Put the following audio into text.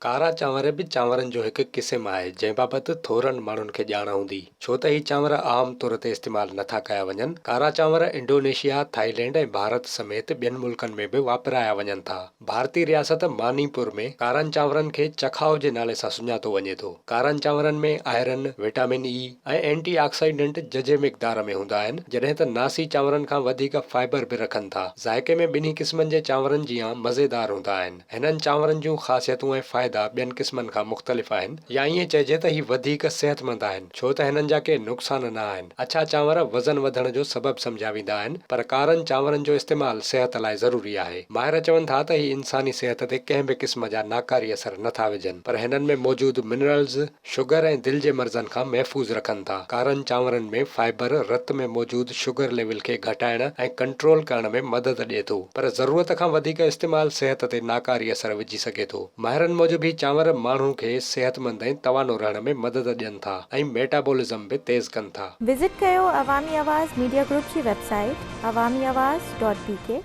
ڪارا چانور به چانورن جو هڪ قسم آهي، جنهن بابت ٿورن ماڻهن کي ڄاڻ هوندي، ڇو ته هي چانور عام طور تي استعمال نه ٿا ڪيا وڃن. ڪارا چانور انڊونيشيا، ٿائيلينڊ ۽ ڀارت سميت ٻين ملڪن ۾ به واپرايا وڃن ٿا. ڀارتي رياست ماني پور ۾ ڪارن چانورن کي چکائو جي نالي سان سڃاتو وڃي ٿو. ڪارن چانورن ۾ آئرن، وٽامن اي ۽ اينٽي آڪسائيڊنٽ ججهي مقدار ۾ هوندا آهن، جڏهن ته ناسي چانورن کان وڌيڪ فائبر به رکن ٿا. ذائقي ۾ ٻنهي قسمن جي چانورن جيان مزيدار هوندا آهن. هنن چانورن جون خاصيتون ۽ فائدا ٻين قسمن کان مختلف آهن يا ائين چئجي ته هي وڌيڪ صحتمند آهن ڇو ته هنن جا ڪي نقصان نه آهن. اڇا چانور وزن وڌڻ جو سبب سمجهيا ويندا آهن پر ڪارن چانورن جو استعمال صحت لاء ضروري آهي. ماهر چون ٿا ته هي انساني صحت تي ڪنهن به قسم جا ناڪاري اثر نه ٿا وجهن پر هنن ۾ موجود منرلز شگر ۽ دل جي مرضن کان محفوظ رکن ٿا. ڪارن چانورن ۾ فائبر رت ۾ موجود شگر ليول کي گهٽائڻ ۽ ڪنٽرول ڪرڻ ۾ مدد ڏئي ٿو پر ضرورت کان وڌيڪ استعمال صحت تي ناڪاري اثر وجهي سگهي ٿو. ماهرن موجب هي چانور ماڻهو کي صحتمند ۽ توانو رهڻ ۾ مدد ڏين ٿا ۽ ميٽابولزم به تيز ڪن ٿا. وزٽ ڪيو عوامي آواز ميڊيا گروپ جي website Awami Awaz dot P K.